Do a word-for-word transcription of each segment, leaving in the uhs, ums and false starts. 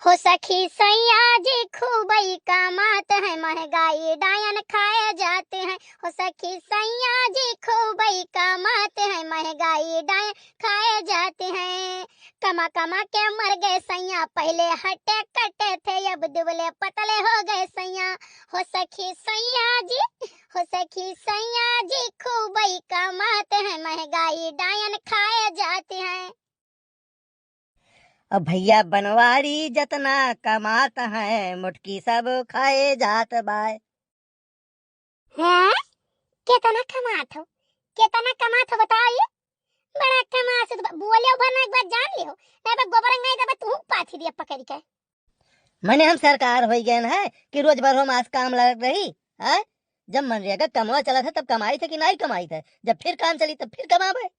हो सखी सैया जी खूबई कमात हैं, महंगाई डायन खाए जात हैं। हो सखी सैया जी खूबई कमात हैं, महंगाई डायन खाए जात हैं। कमा कमा के मर गए सैया, पहले हट्टे कट्टे थे, अब दुबले पतले हो गए सैया। हो सखी सैया जी, हो सखी सैया जी खूबई कमात हैं, महंगाई डायन खाए जात हैं। अब भैया बनवारी जतना कमात हैं, मुटकी सब खाए जात बाय। हैं? केतना कमात हो? केतना कमात हो बताओ ये? बड़ा कमात हो तो बोले भर ना एक बार जान लियो, नहीं तो गोबर अंगाई देबे तू पाथी दिया पकड़ के। मने हम सरकार होई गए हैं कि रोज भर हो मास काम लग रही, हैं? जब मनरेगा कमवा चलत है तब कमाई थे कि नहीं कमाई थे, जब फिर काम चली तब फिर कमाबे।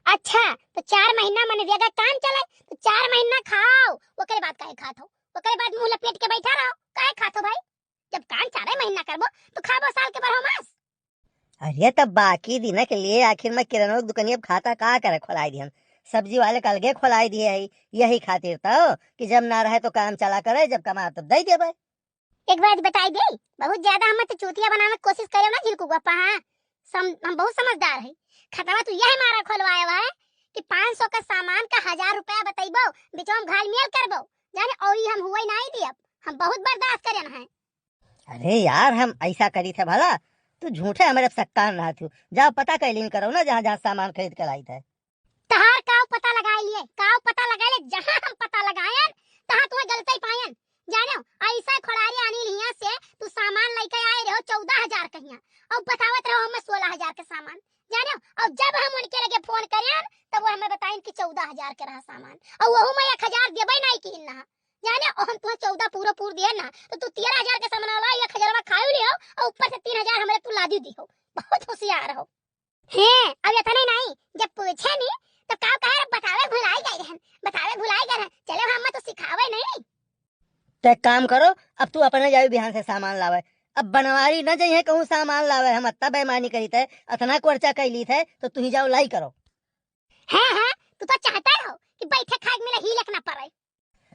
अच्छा, तो चार महीना मनरेगा काम चले, तो चार महीना खाओ, ओकरे बाद काहे खात हो? ओकरे बाद मुंह लपेट के बैठा रहो, काहे खात हो भाई? जब काम चारे महीना करबो, तो खाबो साल के भर हो मास। अरे, तब बाकी दिन के लिए आखिर में किराना दुकानी अब खाता का करे खोलाई दिहन? सब्जी वाले का अलगे खोलाई दिए है, यही खातिर तो कि जब ना रहे तो काम चला करे, जब कमा तब दे देबे। एक बात बताई दे, बहुत ज्यादा हम तो चूतिया बनावे की कोशिश करे ना झिलकू बापा, हाँ, सम, हम बहुत समझदार है। खतवा तू यह मारा खोलवाया हुआ है कि पाँच सौ का सामान का हजार रुपया बतैबो, बिचवा में घाल मेल करबो, जाने और ही हम हुए नहीं दियब, हम बहुत बर्दाश्त करेन है। अरे यार, हम ऐसा करी थे भला? तू झूठे हमारे सक्कान रहा थू। जाओ पता कैलिन करो ना, जहाँ जहाँ सामान खरीद के लाई थे। तहार काव पता लगाए लिए, काव पता लगाए लिए, जहाँ हम पता लगायन, तहाँ तुम्हें गलते ही पायन। जाने हो, ऐसा खोड़ारी आनी लिया से तू सामान लेके आए रहो चौदह हजार कहिया, और बतावत रहो हमें सोलह हजार के सामान। जाने हो, और जब हम उनके लगे फोन करें, तब वो हमें बताइन कि चौदह हजार के रहा सामान, और वहू में एक हजार देबे नहीं की ना। जाने, और हम तुम्हें चौदह पूरा पूर दिए ना, तो तू तेरह हजार के सामान वाला एक हजार में खाए लियो, और ऊपर से तीन हजार हमारे तू लादी दियो। बहुत होशियार हो। हैं, अब इतने नहीं, जब पूछे नहीं, तो का कहे रे, बतावे भुलाई गए रहन, बतावे भुलाई गए रहन। चलो, हम तो सिखावे नहीं। तो एक काम करो, अब तू अपने जाओ बिहान से सामान लावे। अब बनवारी न जइहे कहूँ सामान लावे, हम अत्ता बेईमानी करी थे, अतना खर्चा कैली थे, तो तू ही जाओ लाई करो। हैं, हैं, तू तो चाहता हो कि बैठे खाए के मिले, हिले के ना पड़े।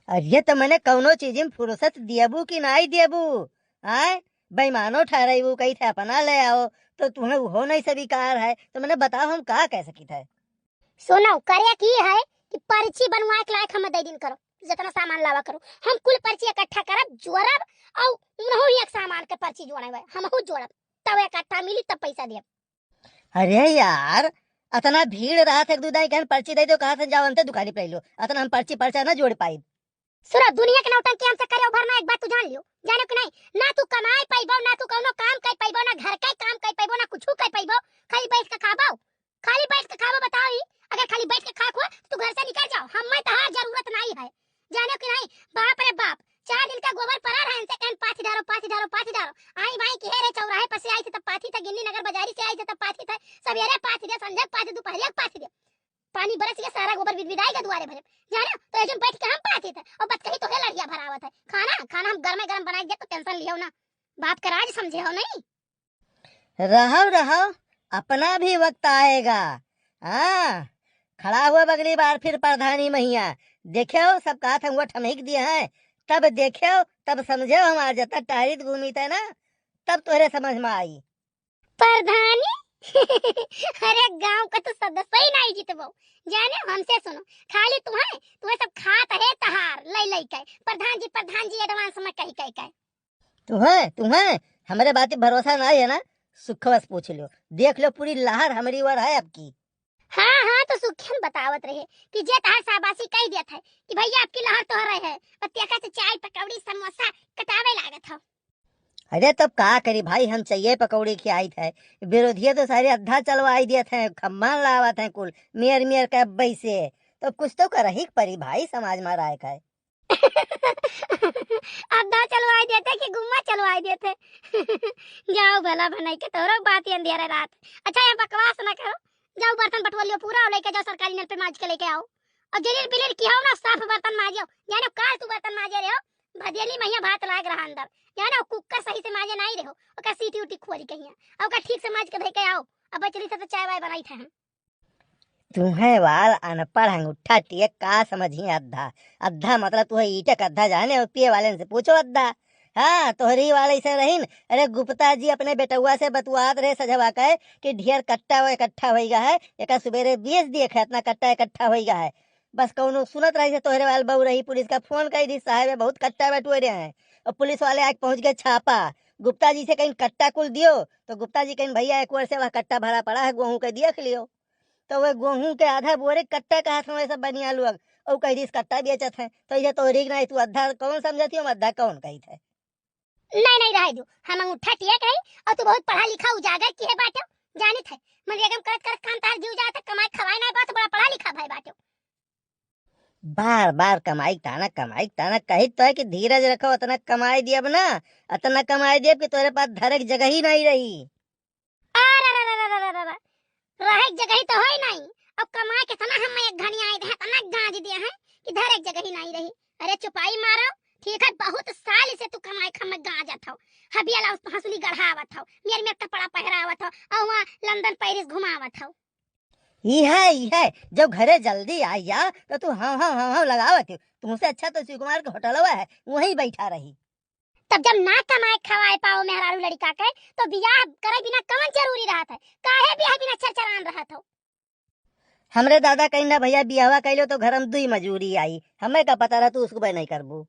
अरे, तो मने कौनो चीज में फुर्सत दियबू कि नाई दियबू? आय, बेईमानो ठहराइबू, कही थे अपना ले आओ, तो तुम्हें वो नहीं स्वीकार है, तो मने बताओ हम का कह सकी थे? सुनो, करे की है कि पर्ची बनवाए के लायक हमें दे दिन करो, जितना सामान लावा करो, हम कुल पर्ची इकट्ठा करब, जोड़ब, और उनहु ही एक सामान के पर्ची जोड़े हुए, हमहु जोड़ब, तब इकट्ठा मिली, तब पैसा देब। अरे यार, अतना भीड़ रहत है, एक दू दाई कहन पर्ची दे दो, कहा से जाओ अंते दुकानी पे लो, अतना हम पर्ची पर्चा ना जोड़ पाई। सुनो, दुनिया के नौटंकी हमसे करे भरना, एक बात तू जान लियो, जानो कि नहीं, ना तू कमाए पाइबो, ना तू कौनो काम कर पाइबो, ना घर के काम कर पाइबो, ना कुछ कर पाइबो, खाली बैठ के खाबो, खाली बैठ के खाबो। बताओ ही, अगर खाली बैठ के खाए हो तो घर से निकल जाओ, हमें तहार जरूरत नहीं है, जानो कि नहीं। बाप रे बाप, चार दिन का गोबर पड़ा रहा, इनसे कहन पाथी डारो, पाथी डारो, पाथी डारो। आई भाई की है रे, चौराहे पर से आई थे तब पाथी था, गिन्नी नगर बाजारी से आई थे तब पाथी था, सवेरे पाथी दे, संझा पाथी, दोपहरिया पाथी दे। पानी बरस गया, सारा गोबर बिदबिदाई का दुआरे भरे। जानो, तो एजन बैठ के हम पाथी थे, और बस कहीं तो है लड़िया भरावत है। खाना, खाना हम गर्मे गर्म बनाई दे, तो tension लियो ना। बाप का राज समझे हो नहीं? रहो, रहो, अपना भी वक्त आएगा। हाँ, खड़ा हुआ अगली बार फिर प्रधानी महिया। देखेउ, सब कहा था, वो ठमक दिए हैं। तब देखेउ, तब समझेउ, हमार जता टहरित घूमी थे ना, तब तोहरे समझ में आई। प्रधानी? अरे, गांव का तो सदस्य ही नहीं जीतबो। जाने, हमसे सुनो, खाली तुम्हें, तुम्हें सब खात है तहार, लई लई के। प्रधान जी, प्रधान जी, advance में कही, कही, कही। तुम्हें, तुम्हें हमरे बात पे भरोसा नहीं है ना? सुखवा से पूछ लो, देख लो, पूरी लहर हमरी ओर है अब की। हाँ, हाँ, तो सुखियन बतावत रहे कि जे तहार शाबाशी कही देत है कि भैया अब की लहर तोहरे है, और तेका से चाय, पकौड़ी, समोसा कटावे लागत हो। अरे तब का करी भाई, हम चाहिए पकौड़ी खियाई थे, विरोधिये तो सारे अद्धा चलवाई देत हैं, खम्मान लावत हैं कुल, मेर मेर के अब्बई से, तब कुछ तो करही के परी भाई, समाज में राय का है। अद्धा चलवाई देते कि गुम्मा चलवाई देते। जाओ भला बनाई के तोहरो बात ही अंधेरे रात। अच्छा, ये बकवास ना करो, जाओ बर्तन बटवा लियो पूरा और लेके जाओ सरकारी नल पे माज के लेके आओ। और जलील बिलील की हो ना, साफ बर्तन माजियो। जानो काल तू बर्तन माजे रहो, भदेली महिया भात लाग रहा अंदर। जानो कुकर सही से माजे नहीं रहो, ओकर सीटी उटी खोरी कहिया। और ओकर ठीक से माज के धई के आओ। अब बचली से तो चाय वाय बनाई थे हम। तुहैं वाल अनपढ़ अंगूठा टिए का समझी अद्धा। अद्धा मतलब तुहैं ईंटे क अद्धा जाने और पिए वाले से पूछो अद्धा। हाँ, तोहरी वाले ऐसे रहीन। अरे गुप्ता जी अपने बेटउआ से बतुआत रहे सझवा के कि ढेर कट्टा वो इकट्ठा होइगा है, एका सुबेरे बेच दिए खे, इतना कट्टा इकट्ठा होइगा है। बस कौनो सुनत रही से तोहरे वाल बहू रही, पुलिस का फोन कइ दी, साहब ये बहुत कट्टा बटोरे हैं। और पुलिस वाले आके पहुँच गए छापा। गुप्ता जी से कहीं कट्टा कुल दियो, तो गुप्ता जी कहीं भैया एक ओर से वह कट्टा भरा पड़ा है, गोहूँ के देख लियो। तो वह गोहूँ के आधा बोरे कट्टा कहत हमें सब बनिया लोग, और कह दी कट्टा बेचत है, तो ये तोहरी के नहीं, तू अद्धा कौन समझती हो, अद्धा कौन कही थे? नहीं, नहीं, रहे दो, हम अंगूठा टिए कही, और तू बहुत पढ़ा लिखा उजागर की है बाटो, जानित है, मनरेगा में करत करत काम तार जीव जात है, कमाई खवाई नहीं, बहुत बड़ा पढ़ा लिखा भाई बाटो। बार बार कमाई ताना, कमाई ताना, कही तो है कि धीरज रखो, इतना कमाई दियब ना, इतना कमाई दियब कि तोरे पास धरे के जगह ही नहीं रही। अरे, अरे, अरे, अरे, अरे, अरे, रहे के जगह ही तो होई नहीं। अब कमाए के तना हम एक घनी आए हैं, तना गांज दिया है कि धरे के जगह ही नहीं रही। अरे चुपाई मारो, ठीक है, बहुत साल से तू कमाए खम गांजत हो, हबिया ला हंसुली गढ़ावत हो, मेर मेर कपड़ा पहरावत हो, और वहाँ लंदन पेरिस घुमावत हो। ई है, ई है, जब घरे जल्दी आई जा, तो तू हाँ, हाँ, हाँ, हाँ लगावत हो। तुमसे अच्छा तो शिव कुमार के होटलवा है, वहीं बैठा रही। तब जब ना कमाए खवाए पाओ मेहरारू लड़िका के, तो बियाह करे बिना कवन जरूरी रहत है? काहे बियाह बिना चरचरान रहत हो? हमरे दादा कहीं ना भैया बियाहवा कैलो तो घर में दुई मजूरी आई, हमें का पता रहा तू उसको बे नहीं करबू।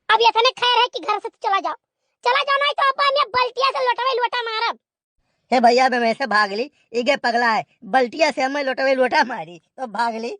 अब इतने खैर है कि घर से तू चला जाओ, चला जाओ, नहीं तो अब हम ये बल्टिया से लोटवे लोटा मारब। हे भैया, मैं वैसे भाग ली, इगे पगला है, बल्टिया से हमें लोटवे लोटा मारी, तो भाग ली।